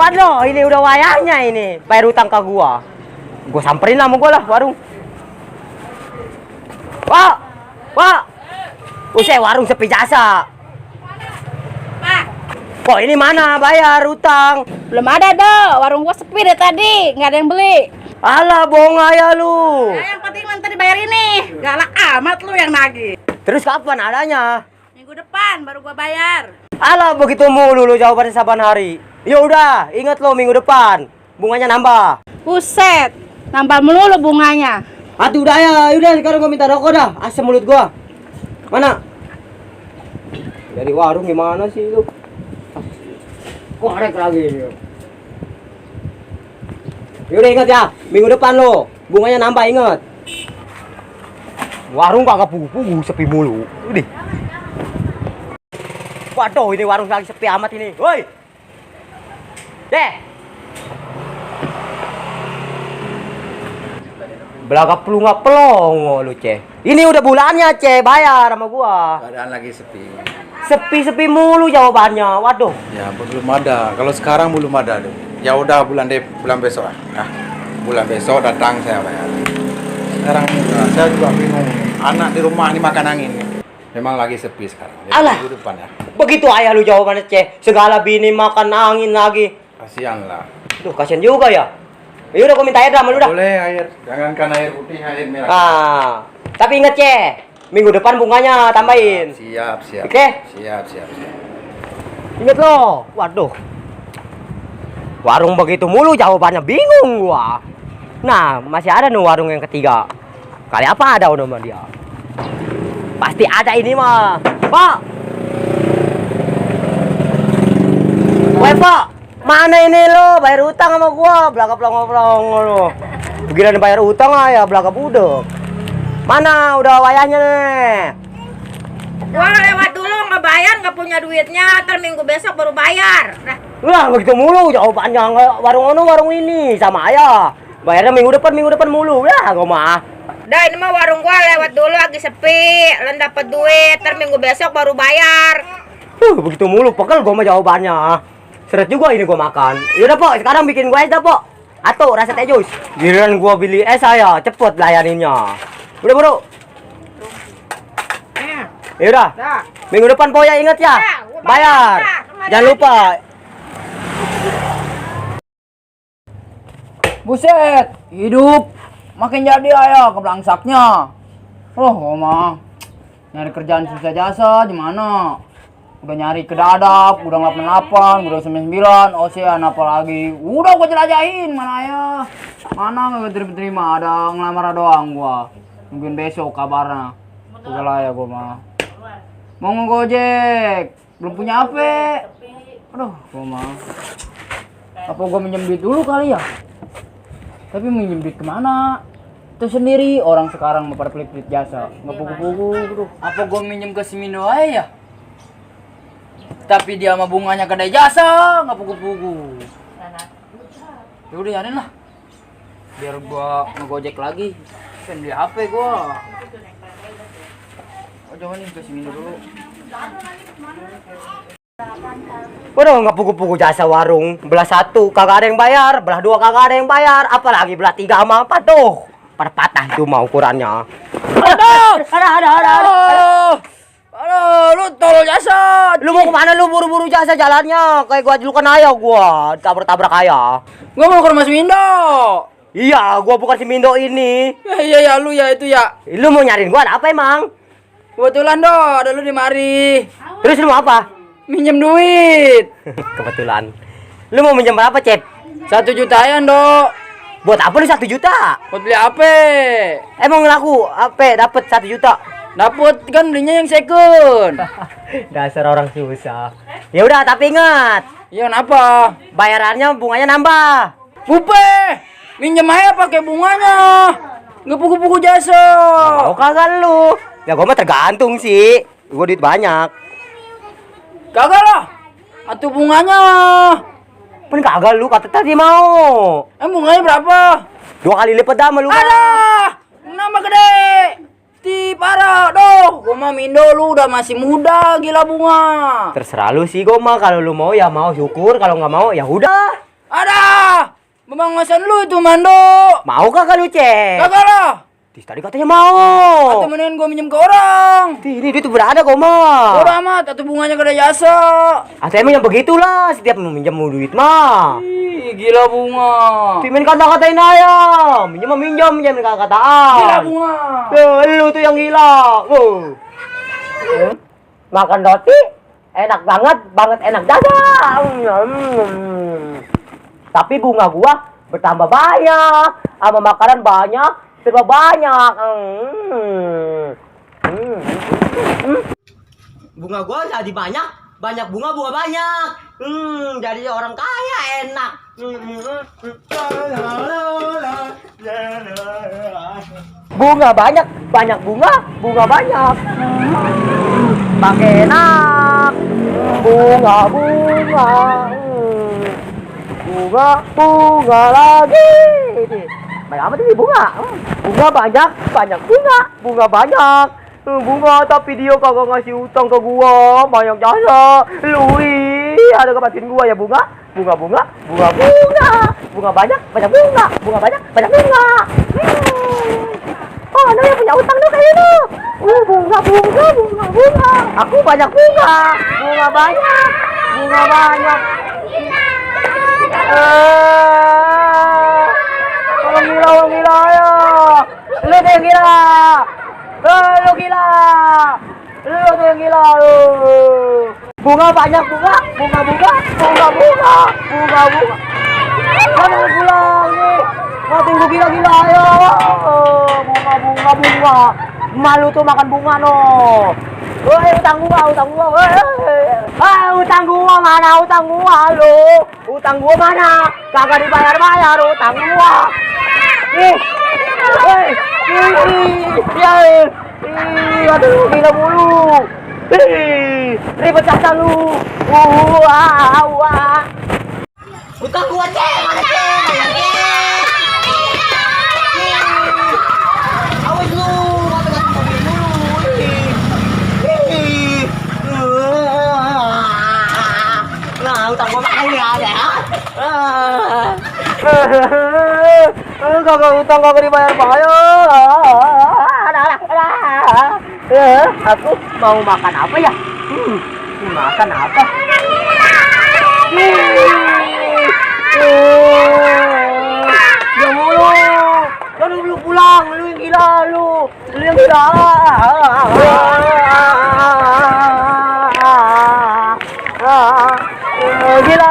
Waduh, ini udah wayahnya ini. Bayar utang ke gua. Gua samperin lah sama gua lah warung. Pak. Usai warung sepi jasa. Pak, Kok ini mana bayar utang? belum ada do. Warung gua sepi deh tadi, nggak ada yang beli. Alah, bohong aja lu. Ya, yang penting nanti dibayar ini. Galak amat lu yang nagih. Terus kapan adanya? Minggu depan baru gua bayar. Alah, begitu mulu lu jawabannya saban hari. Ya udah, ingat lo minggu depan. Bunganya nambah. Buset, nambah melulu bunganya. Aduh udah ya, udah sekarang gua minta rokok dah. Asam mulut gua. Mana? Dari warung gimana sih lu? Korek lagi ini. Yaudah ingat ya, minggu depan lo bunganya nambah, ingat. Warung kagak pugu-pugu, sepi mulu. Udah. Waduh, ini warung lagi sepi amat ini. Woi. Deh. Belaga pelunga pelongo lu, Ce. Ini udah bulannya, Ce, bayar sama gua. Keadaan lagi sepi. Sepi-sepi mulu jawabannya. Waduh. Ya belum ada. Kalau sekarang belum ada deh. Ya udah bulan besok lah. Nah, bulan besok datang saya bayar. Sekarang saya juga bingung. Anak di rumah ini makan angin. Memang lagi sepi sekarang. Ya, Alah. minggu depan ya. Begitu ayah lu jawabannya, Ce. Segala bini makan angin lagi. Kasihan lah. Duh, kasihan juga ya. Ya udah gua minta air dah sama lu dah. Boleh air. Jangankan air putih, air merah. Ah, tapi inget, Ce. Minggu depan bunganya tambahin. Siap. Oke? Siap. Ingat lo. Waduh. Warung begitu mulu jawabannya bingung gua. Nah, masih ada nih warung yang ketiga. Kali apa ada nama dia? Pasti ada ini mah. Pak. Woi, Pak. Mana ini lo? Bayar utang sama gua. Belaka pelongo-pelongo lo. Giliran bayar utang ya belaka budek. Mana udah wayahnya nih? Gua lewat dulu nggak bayar, nggak punya duitnya. Ntar minggu besok baru bayar. Nah, Lah begitu mulu jawabannya, nggak warung ono warung ini sama ayah. Bayarnya minggu depan mulu. Lah gua mah. dah ini mah warung gua lewat dulu lagi sepi. Len dapet duit, ntar minggu besok baru bayar. Begitu mulu pegel gua mah jawabannya. Seret juga ini gua makan. Yaudah, Pok, sekarang bikin gua es dah, Pok. Atau rasa teh jus. Giliran gua beli es saya, cepet layaninnya. Udah, Bro. Yaudah. Dah. Minggu depan Pok ya, ingat ya. Ya, gua Bayar. bayar. Jangan lupa. Buset, hidup makin jadi ayah keblangsaknya. Mah nyari kerjaan susah jasa gimana? Udah nyari ke dadap, udah 88, udah 99, ocean apa lagi? Udah gua jelajahin mana ya? Mana nggak terima, ada ngelamar doang gua. Mungkin besok kabarnya. Udah lah ya gua mah. Mau ngegojek, belum punya HP. Aduh, gua mah. Apa gua minjem duit dulu kali ya? Tapi minjem duit kemana? Itu sendiri orang sekarang mau pada pelit-pelit jasa, nggak pugu-pugu. Apa gue minjem ke si Mindo aja ya? Tapi dia sama bunganya kedai jasa, nggak pugu-pugu. Ya udah yanin lah. Biar gua ngegojek lagi. Pengen beli HP gua. Oh coba nih ke si Mindo dulu. Waduh, nggak pugu-pugu jasa warung. Belah satu kagak ada yang bayar, belah dua kagak ada yang bayar, apalagi belah tiga sama empat tuh. Pada patah itu mah ukurannya. Aduh, lu tolol jasa. Lu mau kemana lu buru-buru jasa jalannya? Kayak gua dulu kan ayah gua, tabrak-tabrak ayah. Gua mau ke rumah si Mindo. Iya, gua bukan si Mindo ini. Ya lu ya itu ya. Lu mau nyariin gua ada apa emang? Kebetulan do, ada lu di mari. Terus lu mau apa? Minjem duit. Kebetulan. Lu mau minjem berapa, Cep? 1 jutaan do. Buat apa lu 1 juta? Buat beli HP. Emang laku apa dapat 1 juta? Dapet kan belinya yang second. Dasar orang susah. Ya udah, tapi ingat, Iya kenapa? bayarannya bunganya nambah. Bupe, minjem aja pakai bunganya. Nggak pugu-pugu jasa. Mau kagak lu? Ya gua mah tergantung sih. Gua duit banyak. Kagak lah. Atuh bunganya. Pun kagak lu kata tadi mau. Bunganya berapa? 2 kali lipat dah sama lu. Ada. Nama gede. Ti parah doh. Gua mah Mindo lu udah masih muda gila bunga. Terserah lu sih gua mah, kalau lu mau ya mau syukur, kalau nggak mau ya udah. Ada! Pemangmasan lu itu, Mando. Mau kagak lu, Cek? Kagak lah. Tis tadi katanya mau. Atau mendingan gua minjem ke orang. Ini duit berada kok mah. Udah amat, atau bunganya gak ada jasa. Emang yang begitulah setiap minjem duit mah. Ih, gila bunga. Timin kata-katain aja. Minjem, jangan kata-kataan. Gila bunga. Lu tuh yang gila. Makan roti enak banget enak jaga. Tapi bunga gua bertambah banyak, sama makanan banyak, serba banyak. Bunga gua jadi banyak bunga banyak. Jadi orang kaya enak. Bunga banyak bunga banyak. Pakai enak. Bunga lagi. Banyak amat ini bunga. Bunga banyak bunga banyak. Bunga tapi dia kagak ngasih utang ke gua, banyak jasa. Lui, ada kebatin gua ya bunga banyak banyak bunga. Oh, ada yang punya utang tuh kayak itu. Bunga. Aku banyak bunga banyak. Orang gila ya. Lu tuh yang gila. Lu tuh yang gila lu. Bunga banyak bunga. Mana pulang nih? Ngatin gua gila-gila ya. Bunga. Malu tuh makan bunga no. Utang gua. Utang gua mana lu? Utang gua mana? Kagak dibayar utang gua. Aduh, gila mulu. Ribet caca lu. Utang gua, Cek. Mana, Cek? Awas lu, ngapa mobil dulu. Nah, utang gua mana ini ada? Kagak utang kagak dibayar. Aku mau makan apa ya? Makan apa? Ya mulu. Lu pulang, lu yang gila lu. Gila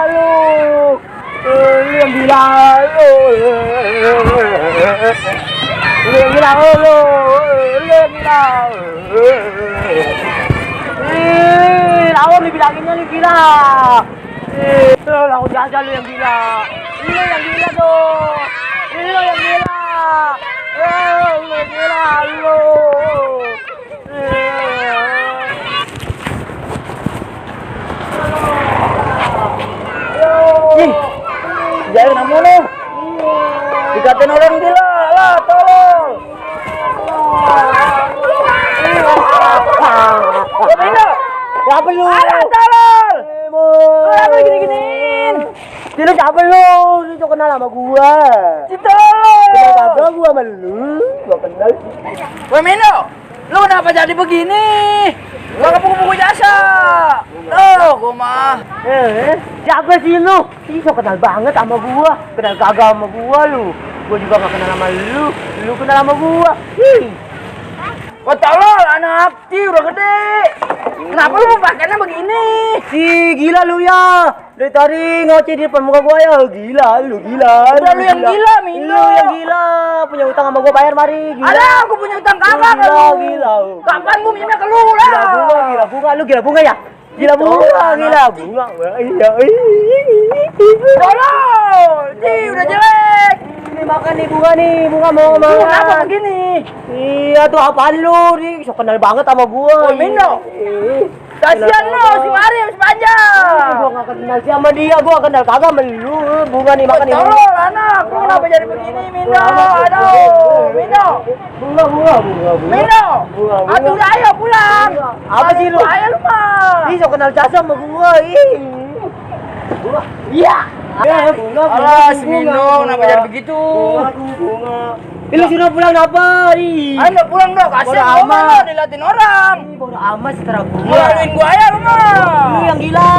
lu. Lawan dibilanginnya nih gila. Lawan jasa lu yang gila. Lu yang gila tuh. Lu yang gila. Lu gila lu. Jangan namun lu. Dikatain orang gila lah, tolong. Siapa lu? Tolong. Lu gini-giniin. Tidak siapa lu? Lu kenal sama gua. Tolong. Kenal kagak gua sama lu? Gua kenal. Woi Mendo, lu kenapa jadi begini? Gua buku jasa. Gua mah. Siapa sih lu? Ih, so kenal banget sama gua. Kenal kagak sama gua lu? Gua juga gak kenal sama lu. Lu kenal sama gua. Wah tolol, anak Ci udah gede. Kenapa lu pakainya begini? Gila lu ya. Dari tadi ngoceh di depan muka gua ya. Gila. Udah lu yang gila, Mindo. Lu yang gila. Punya utang sama gua, bayar mari. Gila. Ada, aku punya utang kakak ke lu. Gila. Kapan gua minta ke lu lah? Gila bunga. Lu gila bunga ya? Gila bunga. Iya. Tolol, Ci udah jelek. Ini makan nih bunga mau makan. Kenapa begini? Iya tuh apaan lu nih? So kenal banget sama gua. Mindo. Kasihan lu si Mari habis panjang. Gua gak kenal sama dia, gua kenal kagak sama lu. Bunga nih makan nih. Tolol anak, lu kenapa jadi begini Mindo? Aduh, Mindo. Bunga. Mindo. Aduh ayo pulang. Apa sih lu? Ayo lu mah. Ih, so kenal jasa sama gua. Ih. Bunga. Iya. Bunga. Alah, si Mindo, kenapa jadi begitu? Bunga. Lu sudah pulang apa? Ih. Ayo nggak pulang dong, kasihan Bodo gua amat. mah diliatin orang. Bodo amat setelah bunga. Ngelaluin gua aja lu mah. Lu yang gila.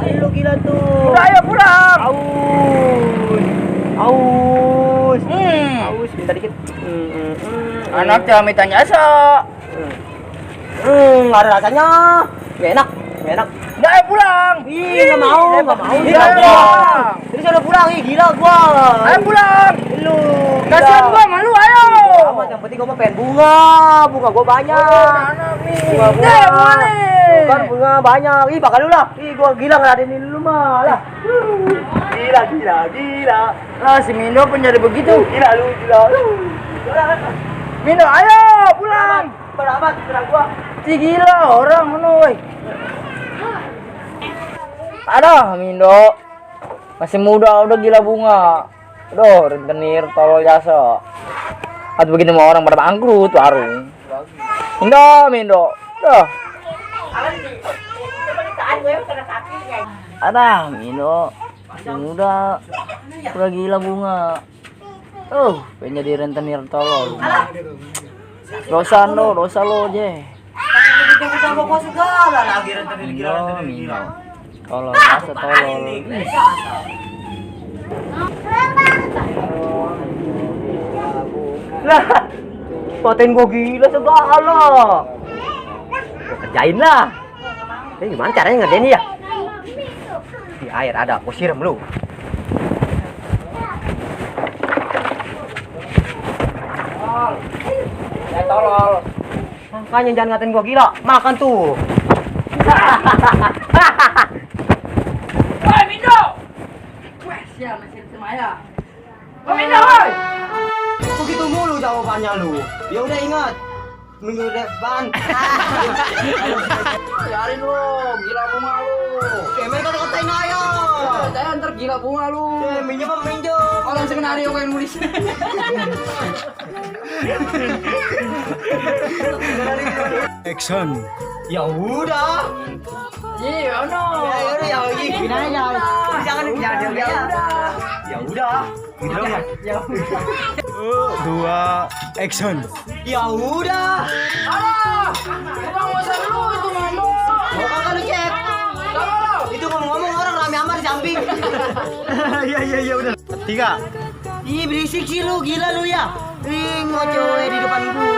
Lu gila tuh. Udah ayo pulang. Aus. Aus, minta dikit. Anak jangan minta jasa. Ada rasanya. Gak enak. Udah ayo pulang. Ih, nggak mau. Ih, Gila ayo gua. pulang. Ini sudah pulang, ih gila gua. Ayo pulang. Lu. Kasihan gua malu ayo. Amat, yang penting gua mah pengen bunga gua banyak. Anak nih. Bunga. Boleh. Bunga banyak. Ih, bakal lu lah. Ih, gua gila ngeladenin lu mah lah. Gila. Lah si Mindo pun jadi begitu. Gila. Mindo ayo pulang. Beramat serang gua. Si gila orang mana woi. Ada Mindo. Masih muda udah gila bunga. Aduh, rentenir tolol jasa. Atau begini mau orang pada bangkrut warung. Mindo. Dah. Ada Mindo. Masih muda. Udah gila bunga. Pengen jadi rentenir tolol. Dosa lo je. Kita gua segala lagi rentenir Mindo. Tolol, masa tolol. Lah, paten gua gila segala. Gua kerjain lah. Ini gimana caranya ngerjain ya? Di air ada, gua siram lu. Tolol. Makanya jangan ngatain gua gila, makan tuh. Woi Mindo. Wah, sial masih semaya. Woi Mindo, woi. Begitu mulu jawabannya lu. Ya udah ingat. Minggu depan. Biarin lu, gila bunga lu. Kemen kata-katain ayo. Jangan ntar gila bunga lu. Minjem apa minjem? Orang skenario yang nulis. Action. Ya udah. Iya, no. Ya udah gini aja. Jangan Ya udah. Ya udah. 2 action. Ya udah. Alah, emang masa lu itu mano. Mau kagak lu cek? Itu ngomong-ngomong orang rame amat di samping. Iya udah. 3. Ih berisik sih lu, gila lu ya. Ih ngocoy di depan gua.